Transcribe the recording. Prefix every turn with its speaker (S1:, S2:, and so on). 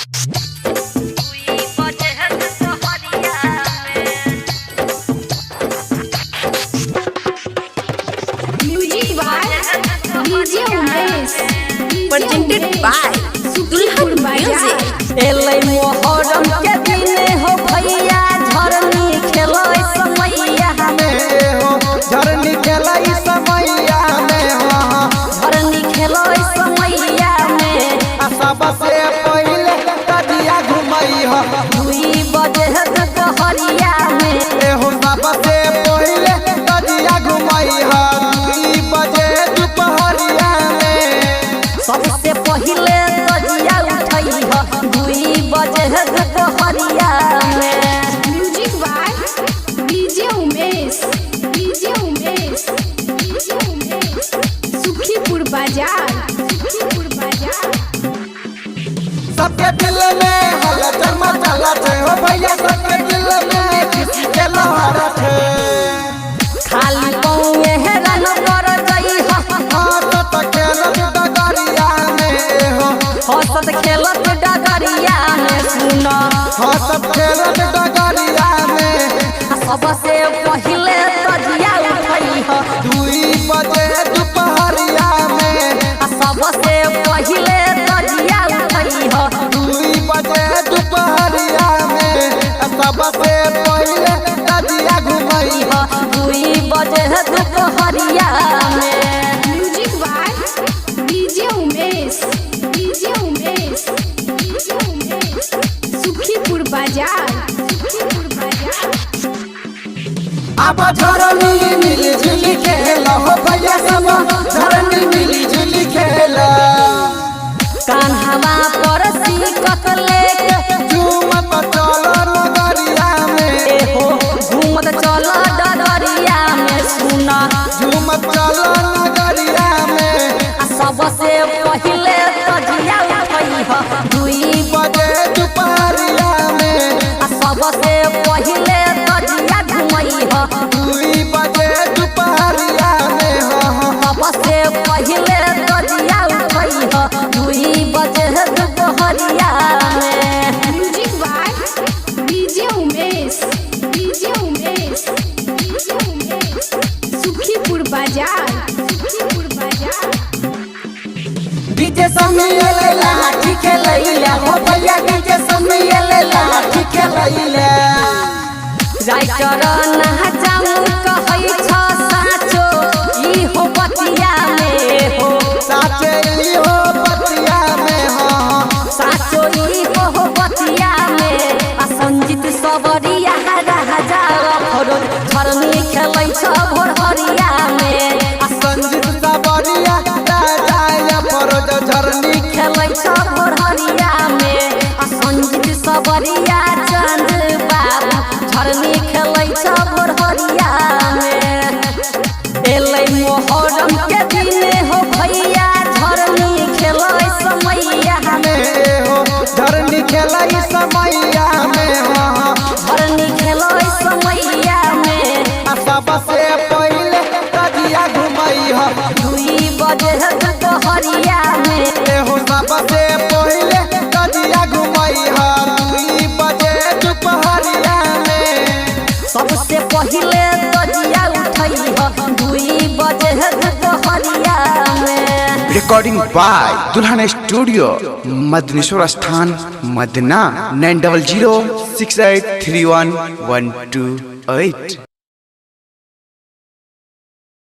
S1: Music by DJ Umesh.
S2: Presented by
S1: Sukhipur
S2: Dulhan
S1: Bazar.
S2: Music.
S3: एलै मोहर्रम के दिन हो भैया झरनी खेलै समैया
S4: में हो झरनी खेलई समैया में हो।
S3: झरनी खेलै समैया में।
S4: आ सबसे पहिले तजिया घुमई हो।
S3: 2 बजे दुपहरिया में।
S4: एहो सबसे पहिले तजिया घुमई हो 2 बजे दुपहरिया में।
S3: सबसे पहिले तजिया उठै ह 2 बजे दुपहरिया में।
S1: Music by DJ Umesh. DJ Umesh. DJ Umesh. Sukhipur Bazar. Sukhipur Bazar.
S4: सबके दिल में हलचल मचला छे हो भैया, सबके दिल में खुशी के लहर छे।
S3: खाली पौए हेरान कर जई ह।
S4: हंसत खेलत डगरिया में हो।
S3: हंसत खेलत डगरिया में सुन।
S4: हंसत खेलत डगरिया में।
S3: सबसे पहिले तजिया उठै ह।
S4: 2 बजे दुपहरिया में।
S3: आ सबसे पहिले तजिया उठै ह।
S4: 2 बजे दुपहरिया में आ सबसे पहिले तजिया घुमई हो।
S3: 2 बजे दुपहरिया में।
S1: Music by DJ Umesh. DJ Umesh. DJ Umesh. Sukhipur Bazar. Sukhipur Bazar.
S4: अब झरनी मिली जुली खेल हो भैया, सब झरनी मिली जुली खेल।
S3: कान्हवा पर सिकक लेके
S4: झूमत चल नगरिया में।
S3: एहो घूमत चल डगरिया में सुन।
S4: झूमत चल नगरिया में।
S3: आ सबसे पहिले तजिया उठै ह 2
S4: बजे दुपहरिया में।
S3: आ सबसे पहिले तजिया घुमै ह।
S4: 2 बजे दुपहरिया में हो।
S3: सबसे पहिले तजिया उठै ह 2 बजे दुपहरिया में।
S1: Music by DJ Umesh. DJ Umesh. DJ Umesh. Sukhipur Bazar. Sukhipur Bazar.
S4: DJ Samiya ले लाठी खेलैला हो भैया, डीजे समिया ले लाठी खेलैला।
S3: राइटर नहजाऊ कहै छ साँचो ई हो बतिया में हो।
S4: साचे ई हो बतिया में हो।
S3: साँचो ई हो बतिया में। आ संजीत सबरिया राजा फरोज झरनी खेलै छ भोरहरिया में। आ
S4: संजीत सबरिया राजा या फरोज झरनी
S3: खेलै छ भोरहरिया में। आ संजीत सबरिया चंद बाबू झरनी खेलै छ भोरहरिया में। एलै मोहर्रम के दिन हो भैया झरनी खेलै समैया
S4: में हो झरनी खेलई समैया में हो।
S3: झरनी खेलै समैया में।
S4: आ सबसे पहिले तजिया घुमई हो।
S3: 2 बजे दुपहरिया में।
S4: एहो सबसे पहिले तजिया घुमई हो 2 बजे दुपहरिया में।
S3: सबसे पहिले तजिया उठै ह 2 बजे दुपहरिया में।
S5: Recording by Dulhan studio, Madneshwar स्थान, मदना। 9006831128।